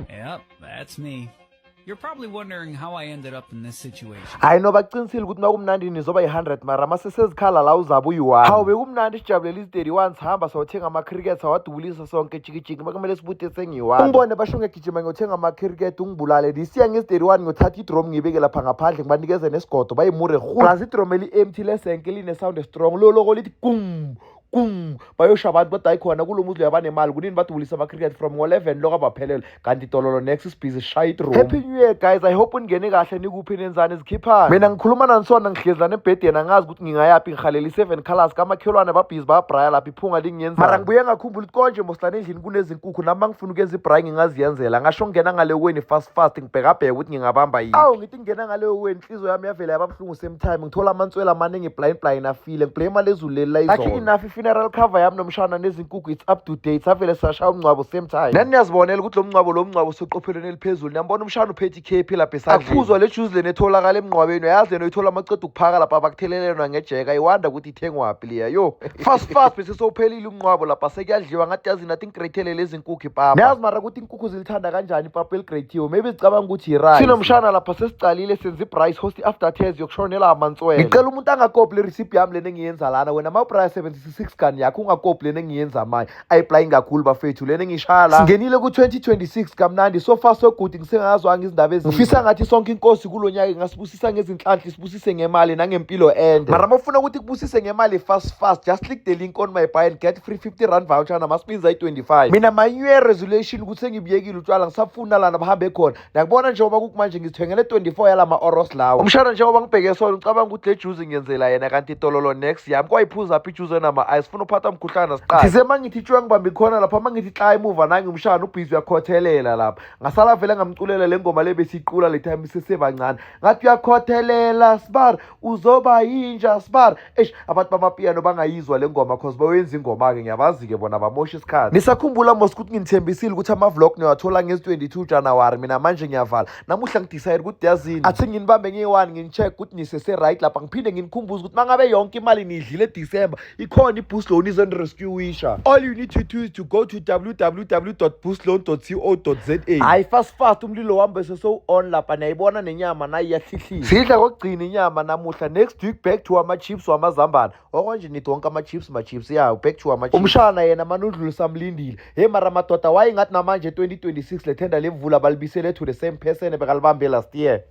Yep, that's me. You're probably wondering how I ended up in this situation. Hayi, noba qinisile ukuthi makumnandi nizoba yi-100, mara masesezikhala la uzabe uyi-one. Hawu, bekumnandi, sijabulela izi-31, sihamba sawuthenga ama-cricket, sawadubulisa sonke jikijiki. Makumele sibute sengiyi-one, ungibone basho ngiyagijima ngiyothenga ama-cricket, ungibulale disiya ngezi-31. Ngiyothatha idrom, ngiyibeke lapha ngaphandle, ngibanikeze nesigodo bayimure plus idrom eli-empty lesenke line-sound strong loloko lithi gum kum, bayosho abantu kodwa hayi khona kulo muzi loyo abanemali kunini badubulisa ama-cricket from ngo-11 loko abaphelele, kanti tololo next sibhizi sishaya idrom. Happy New Year, guys. I hope ningene kahle. Nikuphi, nenzani, zikhiphani? Mina ngikhuluma nanisona, ngihlezi lana embhedeni, angazi ukuthi ngingayaphi. Ngihalela i-seven colors kamakhelwane, babhizi bayabraya lapha, iphunga lingiyenza. Mara ngibuye ngakhumbula ukuthi konje mosilana endlini kunezinkukhu, nami ngifuna ukuyenza ibrayi, ngingaziyenzela. Ngasho ngingena ngale kweni fast fast, ngibhekabheka ukuthi ngingabamba yini. Awu, ngithi ngingena ngale kweni, inhliziyo yami yavela yaba buhlungu. Same time ngithola amanswela amaningi blind blind afile, ngiblame lezulu leli la izolo. Enough, i-funeral cover yami nomshana nezinkukhu, it's up to date. Savele sashaya umngcwabo same time. Nani niyazibonela ukuthi lo mngcwabo useqophelweni eliphezulu. Niyambona umshana uphethe ikhephi lapha esandleni, akuphuzwa le juice lena etholakala emngcwabeni. Uyayazi lena oyithola amaceda ukuphaka lapha, bakuthelelelwa ngejeka. Iwanda ukuthi ithengwaphi liya yo. Fast fast bese sowuphelile umngcwabo lapha, sekuyadliwa. Ngathi yazi nathi ngigreyithele lezi nkukhu ipapa. Niyazi mara ukuthi inkukhu zilithanda kanjani ipapa eligreyithiwe? Maybe zicabanga ukuthi yi-rice. Sinomshana lapha sesicalile senza i-braai, host i-after tears yokushonela amantswele. Ngicela umuntu angakopi le recipe yami lena engiyenza lana. Wena ma ubraai, sebenzisa i-six gun yakho, ungakopi lena engiyenza manje. Ayiplayi kakhulu bafethu lena engishaya la. Singenile ku-2026 kamnandi, so far so good. Ngisengazwanga izindaba ezinhle. Ngifisa ngathi sonke inkosi kulo nyaka ingasibusisa ngezinhlanhla, isibusise ngemali nangempilo ende. Mara uma ufuna ukuthi kubusise ngemali fast fast, just click the link on my bio and get free R50 voucher namaspins ayi-25. Mina, my New Year resolution ukuthi sengibuyekile utshwala, ngisafuna lana bahambe khona. Nakubona njengoba kukumanje ngizithengele 24 yalama oros lawo. Umshana njengoba ngibheke sona, ucabanga ukuthi le juice ngiyenzela yena, kanti tololo next yami kwayiphuza apha ijuice enama-ice, funa uphatha umkhuhlane siqale. Thize uma ngithi tshwe ngibambe ikhona lapha, uma ngithi xa emuva nangi umshana ubhizi uyakhothelela lapha. Ngasala vele ngamculela le ngoma le besiyiqula le time sisebancane, ngathi uyakhothelela sibar, uzoba yinja sibar. Eish, abantu bamapiyano bangayizwa le ngoma cause bayoyenza ingoma-ke, ngiyabazi-ke bona bamosha isikhathi. Nisakhumbula mos ukuthi nginithembisile ukuthi ama-vlog niyawathola ngezi-22 January? Mina manje ngiyavala namuhla, ngidecide ukuthi yazini, athi nginibambe ngiyi-one, ngini-check ukuthi nisese-right lapha. Ngiphinde nginikhumbuze ukuthi mangabe yonke imali niyidlile December, ikhona i-Boost Loan izonirescueisha. All you need to do is to go to www.boostloan.co.za. Hayi, fast fast, umlilo wami bese sowu-on lapha. Niyayibona nenyama nayi iyahlihliza. Sidla kokugcina inyama namuhla. Next week back to ama-chips wamazambane. Okonje nithi wonke ama-chips ma-chips ya, back to ama-chips. Umshana yena manudlulu samlindile. Hey, mara madoda, wayingathi namanje 2026 le thenda lemvula balibisele to the same person ebekalibambe last year.